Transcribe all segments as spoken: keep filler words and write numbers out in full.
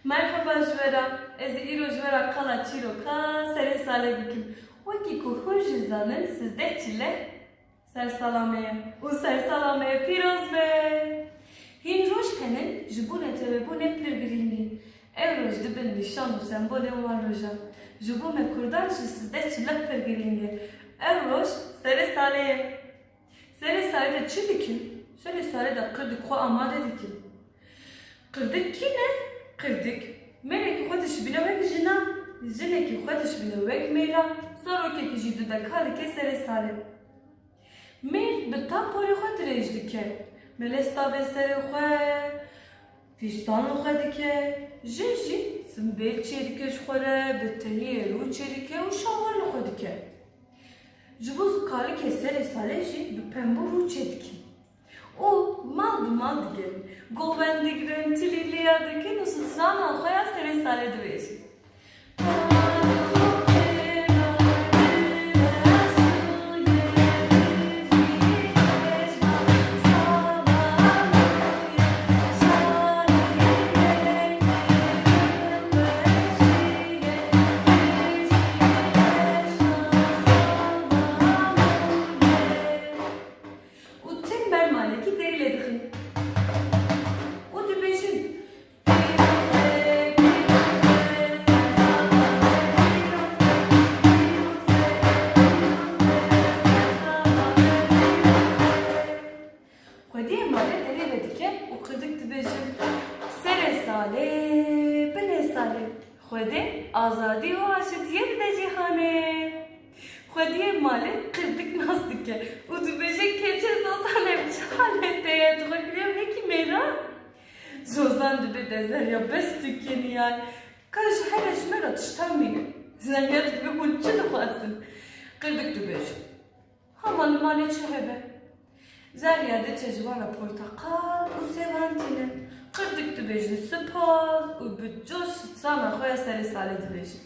Merhaba ji we re, ez ê îro ji we re qala çîroka Serê Salê bikim. Wekî ku hûn jî zanin, sizdeh çile ser sala me ye û ser sala me ye pîroz be. Hîn roj hene ji bo netewebûnê pir girîng in. Ev roj dibin nîşan û sembolên wan rojan. Ji bo me kurdan jî sizdeh çile pir girîng e. Ev roj Serê Salê ye. Serê salê de çi dikin? Serê salê de qirdik xwe amade dikin. Qirdik kî ne? Qirdik mêrekî xwe dişibîne wek jina, jinekî xwe dişibîne wek mêra, zarokekî jî dudeka dike serê salê. Mêr bi taporê xwe dirêj dike, melez tavê serê xwe, fîstan li xwe dike, jin jî simbêl çêdike ji xwe re, bi teniyê rû çêdike û şalwar li xwe dike. Ji bo kalikê serê salê jî bi pembû rû çêdikin û mal bi mal digerin. Govend digrin, tilîliya dikin û strana xwe ya serê salê dibêjin. Û tim ber malekî derî lê dixin. Û dibêjin. Xwediyê malê derî vedike û qirdik dibêjin, Serê salê, binê salê, Xwedê azadî û aşitiyê bide cîhanê. Xwediyê malê qirdik nas dike û dibêje, Keçê Zozan, ev çi halê te ye? Tu xwe kiriye wekî mêra? Zozan dibê, De Zerya, bes tu kenî yar. Ka ji here ji me re tiştan bîne. Zerya dibê, Hûn çi dixwazin? Qirdik dibêje, Hema li malê çi hebe? Zerya diçe ji wan re porteqal û sêvan tîne. Qirdik dibêjin, Spas, û bi coş strana xwe ya serê salê dibêjin.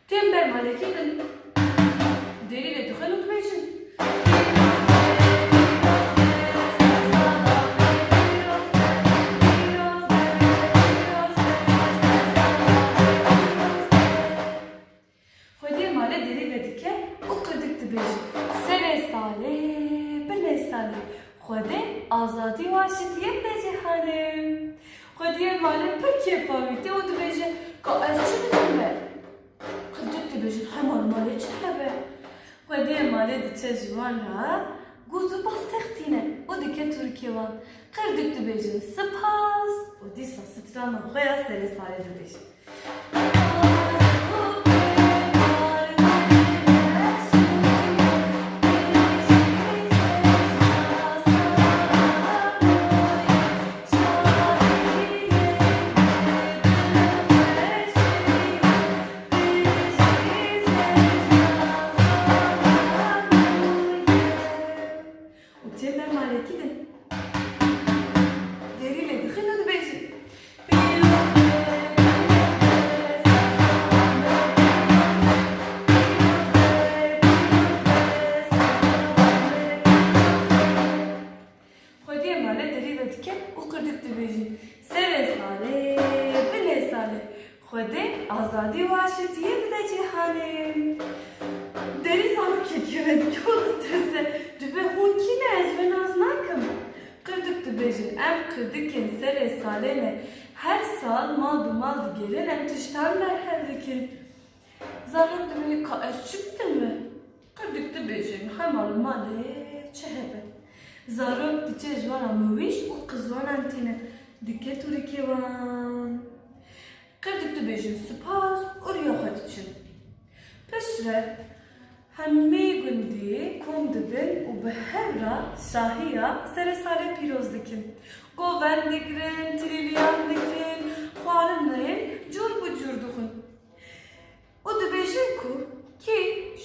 Tên ber malekî din. Derî lê dixin û dibêjin. Xwediyê malê derî vedike û qirdik dibêje, Serê salê, binê salê, Xwedê azadî û aşitiyê bide cîhanê. Xwediyê malê pir kêfa wî tê û dibêje, Ka ez çi bidim be? Qirdik dibêjin, Hema li malê çi hebe? Xwediyê malê diçe ji wan re, goz û bastêx tîne û dike tûrikê wan. Qirdik dibêjin, Spas, û dîsa strana xwe ya serê salê dibêjin. Û tên ber malekî din. Derî lê dixin û dibêjin. Xwediyê malê derî vedike û qirdik dibêjin, Serê salê, binê salê, Xwedê azadî û aşitiyê bide cîhanê. Derî zarokekî vedike û ditirse, dibê, Hûn kî ne, ez we nas nakim? Qirdik dibêjin, Em qirdikên serê salê ne, her sal mal bi mal digerin, em tiştan berhev dikin. Zarok dibê, Ka ez çi bidim me? Qirdik dibêjin, Hema li malê çi hebe? Zarok diçe ji wan re mewîş û qizwanan tîne, dike tûrikê wan. Qirdik dibêjin, Spas, û riya xwe diçin. Piştre hemî gundî kom dibin û bi hev re şahiya serê salê pîroz dikin. Govend digrin, tilîliyan dikin, xwarinên cûr bi cûr dixwin. Û dibêjin ku kî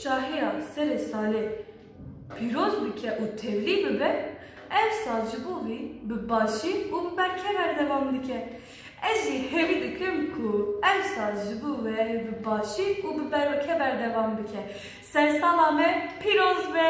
şahiya serê salê pîroz bike û tevlî bibe, ev saz ji bo vî bi başî û bi berke berdewam dike. Ez jî hêvî dikim ku ev saz ji bo we bi başî û bi berke berdewam bike. Sersala me pîroz be!